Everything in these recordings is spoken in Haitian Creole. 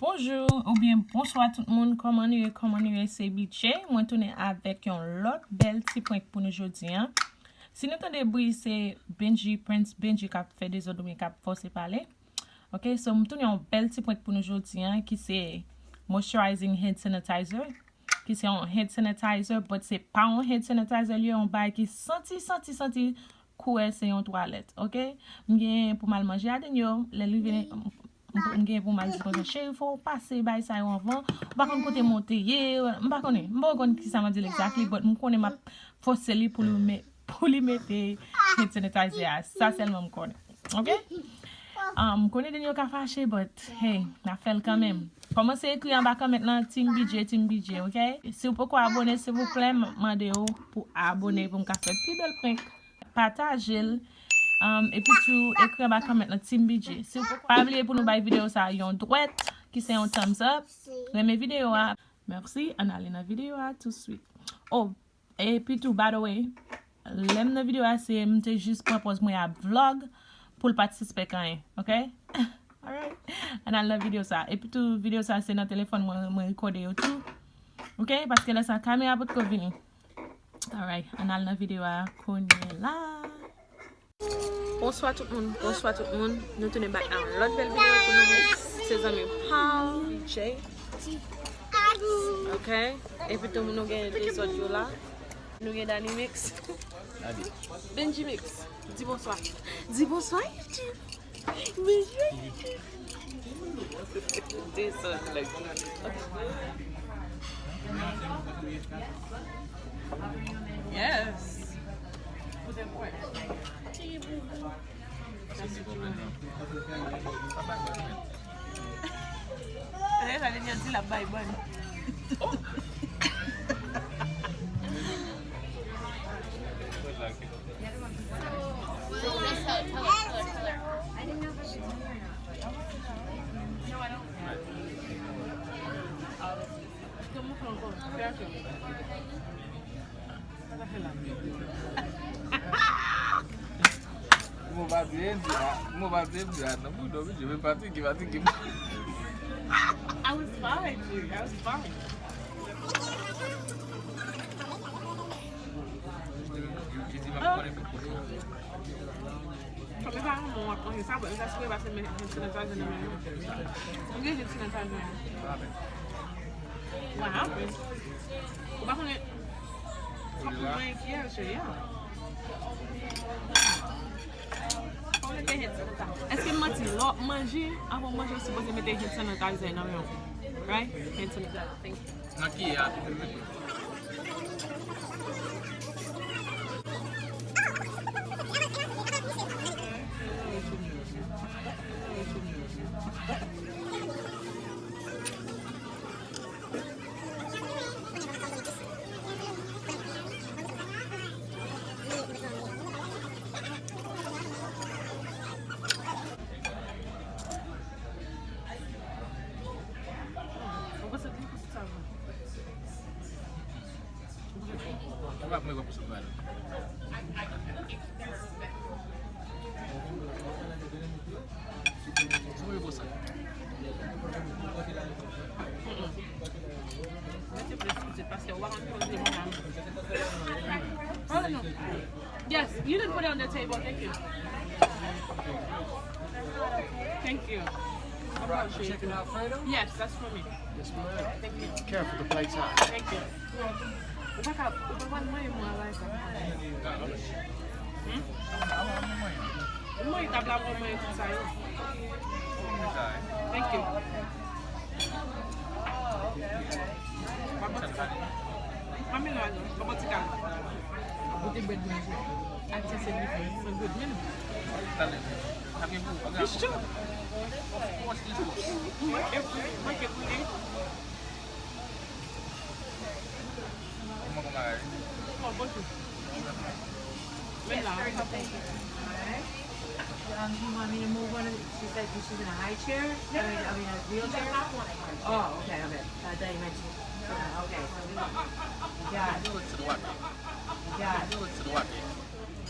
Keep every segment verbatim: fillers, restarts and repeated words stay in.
Bonjou oubyen bonswa tout moun, kòman nou ye, kòman nou ye, se B J. Mwen tounen avèk yon lòt bèl ti prank pou nou jodi a. Si nou tande bri, se Benji, Prince Benji k ap fè dezòd oubyen k ap fòse pale. Ok, so m tounen yon bèl ti prank pou nou jodi a, ki se moisturizing hand sanitizer, ki se yon hand sanitizer, but se pa yon hand sanitizer, li yon bagay ki santi, santi, santi, kouwè se yon twalèt, ok? M gen pou m al manje adann yo, lè l rive, m, m, m gen pou m al di konsa, "Cheri, fò w pase bay sa yo anvan, ou pa konn kote mwen te ye, m pa konnen, m pa konn kisa m ap di l exactly, but m konnen m ap fòse li pou li me-, pou li mete hand sanitizer a, sa sèlman m konnen, ok?" Um, m konnen adann yo ka fache, but hey, n ap fè l kanmenm. Kòmanse ekri anba kòmant lan, Team B J, Team B J, ok? Si w poko abone, silvouplè, m ap mande w pou abone pou m ka fè pi bèl prank. Pataje l. Um, epi tou, ekri anba kòmant lan, Team B J. Si w poko, pa bliye pou nou bay videyo sa a yon dwèt, ki se yon thumbs up. Renmen videyo a. Mèsi, ann ale nan videyo a touswit. Oh, epi tou, by the way, lè m nan videyo a, se m te jis pran pòz mwen ap vlog pou l pa t sispèk anyen, ok? Alright. Ann al nan videyo sa. Epi tou, videyo sa se nan telefòn mwen, mwen rekòde yo tou. Ok? Paske lè sa kamera potko vini. Alright, ann al nan videyo a kounye la. Bonswa tout moun, bonswa tout moun. Nou tounen back nan lòt bèl videyo pou nou. Se zanmi pa w, Jay. Ok? Epi tou nou gen dezòd yo la. Nou gen Danny Mix. Benji Mix. Di bonswa. Di bonswa, YouTube. Dezòd, like. Yes. Sa vle di l ap bay bòn. Mo pa di, di a, mo pa di, di a, nan bouda, wi, je vais fatiguer, fatiguer. I was fine, dude. I was fine. Kòm e pa yon moun w ap manje sa, but m ta swete pase men hand sanitizer nan men mwen. M gen hand sanitizer nan men. What happened? Ou pa konnen, w ap manje, yeah, cheri, yeah. Fò w mete hand sanitizer. Èske m manti? Lè w ap manje, anvan w manje, ou sipoze mete hand sanitizer nan men w. Right? Hand sanitizer. Thank you. Nan kiyè a tou. Ou pa mwen wè pou sou pral. Sou mwen pou sa. Mete plis kote paske w pa konn koze moun nan. Oh, no. Yes, you can put it on the table. Thank you. Thank you. All right, we're checking Alfredo? Yes, that's for me. Yes, ma'am. Thank you. Careful, the plate's hot. Thank you. Ou pa ka, ou pa pral manje mwen avè sa. Hmm? Ou manje tab la pou manje tout sa yo. Thank you. Mwen bon ti kal. Mwen mele la, mwen bon ti kal. Goute brèd mwen sou. Ak ti sèl li fè, mwen gout, men. Talè. Sa gen pou, pa gen pou. Mwen ke pou, mwen ke pou li. Kòman, kòman bagay? Bon, bonjou. Men la. Um, do you want me to move one of the, she said she's in a high chair? I mean, I mean, a wheelchair? Oh, okay, okay. I thought you meant to, okay, so we got, we got.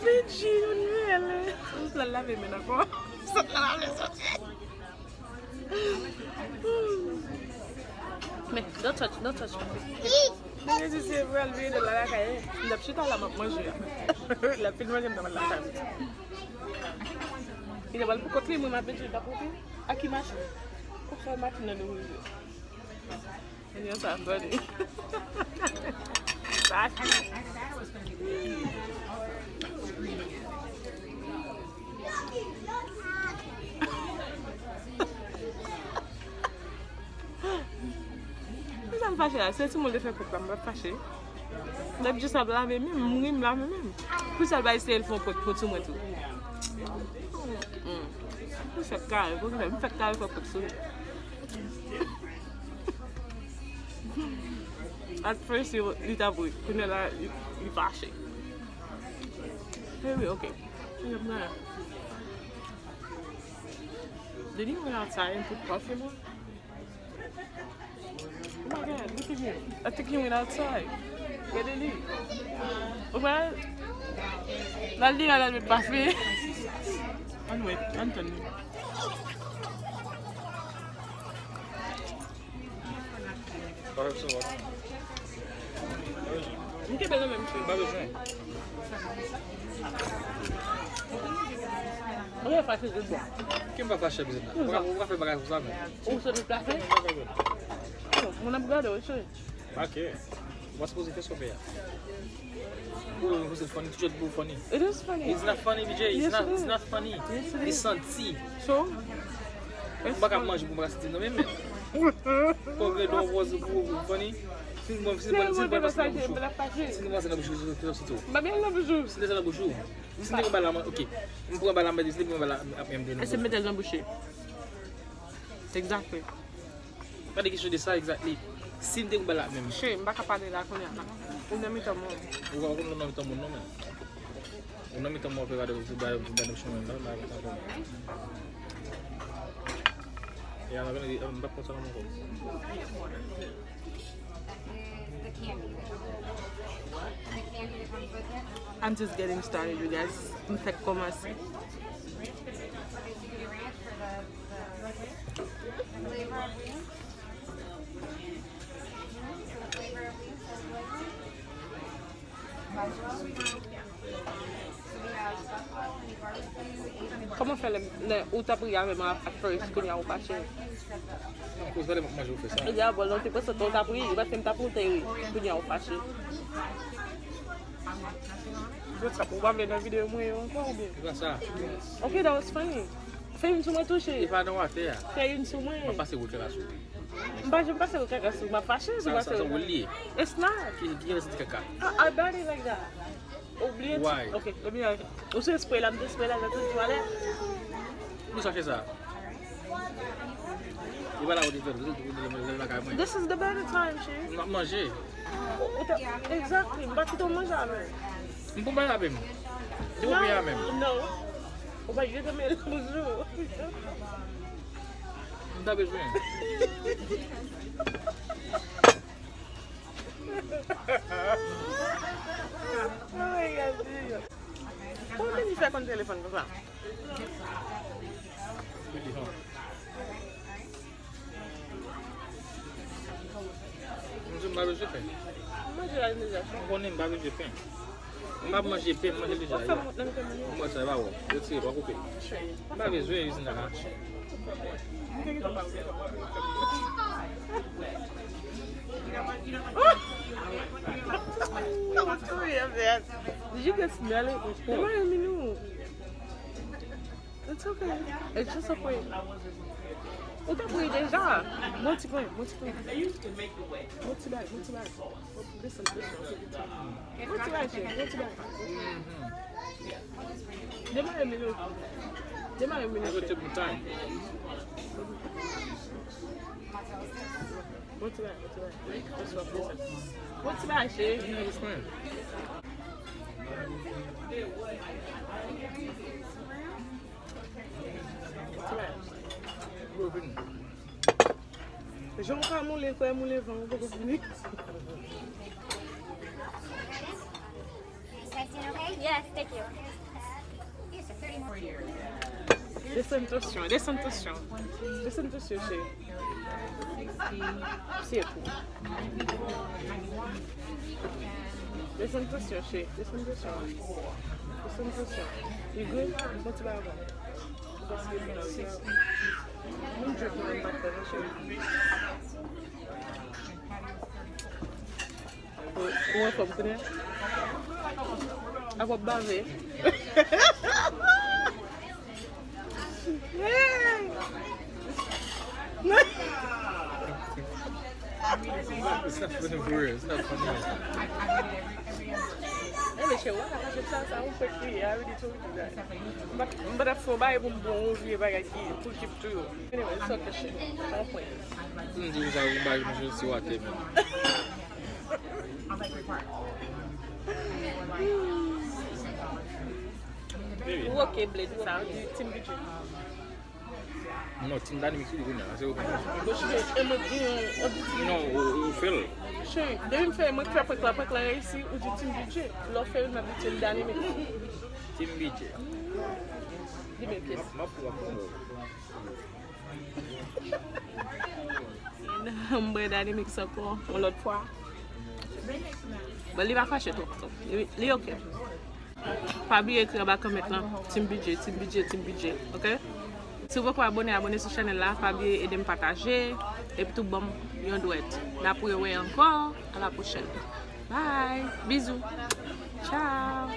Fidji, yon nivèl. L al lave men ankò. Sot la lave soti. Men, don't touch, don't touch. Mwen di se vre, l vire do l la lakay. M t ap chita la, m ap manje a. L ap fin manje, m t ap al lakay. Li te pral pou kont li, mwen m ap vin sou li pa kote. A ki machin? Kòm sa machin nan nou rive. Yon sa funny. Sa Pou sa m fache la? Se timoun te fè prank la, m pa t fache. Nèg jis ap lave men m, m ri m lave men m. Pou sa l pa eseye l fè yon prank kont sou mwen tou? Hmm. M fèk kare, pou ki fè, m fèk kare fè prank sou li. At first, li, li t ap ri. Kounye a la, li, li fache. Baby, okay. Did he went outside and put perfume on? Oh my God, look at him. I think he went outside. Gade li. Ou wè? L al deyò, l al met pafen. Ann wè, ann tann li. Pa rèv sou wòt. M kenbe nan men m. M pa bezwen. Mwen fache tout bon. Ki m pa fache bizin la? Ou ka, ou ka fè bagay konsa menm. Ou se tout fache? Mwen ap gade w, cheri. Ok. Ou pa sipoze fè sa w fè a. Ou, ou se funny, toujou pou funny. It is funny. It's not funny, B J. It's not, it's not funny. Li santi. So, m pa ka manje pou m pa ka santi nan men men. Kòm gen don pòz pou funny. Si nou, si nou, si nou pran sa nan bouch ou. Si nou pran sa nan bouch ou, se santi tou. M pa byen nan bouch ou. Si nou sa nan bouch ou. Si nou te pran bal la, ok. M pran bal la, m mete, si nou pran bal la, ap menm de nan bouch ou. Ese mete l nan bouch li. Exactly. Pa de kesyon de sa exactly. Si m te pou ba l la menm. Cheri, m pa ka pale la kounye a la. Ou nan mitan moun. Ou pa konn ou nan mitan moun non, men. Ou nan mitan moun, fè gade, ou fè gade, ou fè gade, ou fè gade. E a la, m pa konn sa nan moun. I'm just getting started, you guys. M fèk kòmanse. Kòman fè lè, lè ou t ap ri avè m at first, kounye a ou fache? Akoz pa de manje ou fè sa. Ya, bon, lè ou te pran san tan ou t ap ri, ou pa fè m t ap monte ri, kounye a ou fache. What's up? Ou pa vle nan videyo mwen yo ankò oubyen? E pa sa. Ok, that was funny. Fè youn sou mwen tou, cheri. E pa nan watè a. Fè youn sou mwen. M ap pase wotè la sou ou. M pa janm pase wotè la sou ou. M ap fache si w pase wotè. Sa, sa, sa wòl li ye. It's not. Ki, ki, ki santi kaka? I, I body like that. Ou bliye ti. Why? Ok, ebyen, ou se espre la, m te espre la, nan tout twalèt. Pou sa fè sa? E pa la ou te fè l, ou te, ou te, ou te lakay mwen. This is the better time, cheri. M ap manje. Ou te, exactly, m pa kite w manje avè m. M pou bay la menm. Depi w peye a menm. No. Ou pa jete men l toujou. M ta bezwen. Oh my God, Jesus. Pou moun ki fè konn telefòn konsa. Li di, hon. M di m pa bezwen pen. M manje la deja. M konnen m pa bezwen pen. M pa manje pen, m manje l deja. Ou fè m wont nan mitan moun yo. M wè sa, e pa wont. Retire, pa koupe. M pa bezwen izin la. Did you just smell it? It might be new. It's okay. It's just a prank. Ou te pran deja. Bon ti prank, bon ti prank. Bon ti bag, bon ti bag. Bon, listen, listen. Bon ti bag, cheri, bon ti bag. Demare milo. Demare milo. Bon ti bag. Bon ti bag, bon ti bag. Bon ti bag, cheri. Jan w ka moulen, kwè moulen van, ou poko fini. Yes, thank you. Desann tansyon, desann tansyon. Desann tansyon, cheri. Se pou. Desann tansyon, cheri. Desann tansyon. Desann tansyon. You good? Bon ti bagay. Ou anfòm kounye a? Ak w ap bave. It's not funny for real. It's not funny. Anyway, shit, what? I just saw some quick video. I already told you that. But, but I feel bad when bon vye bagay ki pou keep to you. Anyway, it's okay, shit. Don't point. Mwen di ou sa, ou bay manje si wate menm. Ou oke, Blade, sa, di Team B J. Non, Team Dynamic sou li kounye a, se ou. Bon, chita, e mwen gen yon, yon ti... Non, ou, ou fè l. Cheri, depi m fè, mwen k fè prank la, prank la reyisi, ou di Team B J. Lè w fè youn, m ap di Team Dynamic. Team B J. Di men pyès. M ap, m ap pran. M bwè Dynamic ankò, yon lòt fwa. Bon, li pa fache twòp, twòp. Li, li oke. Pa bliye ekri anba kòmant lan, Team B J, Team B J, Team B J, oke? Si w poko abòne, abòne sou chanèl la, pa bliye ede m pataje, epi tou ban m yon dwèt. N ap rewè ankò, a la pwochèn. Bye, bizou, ciao.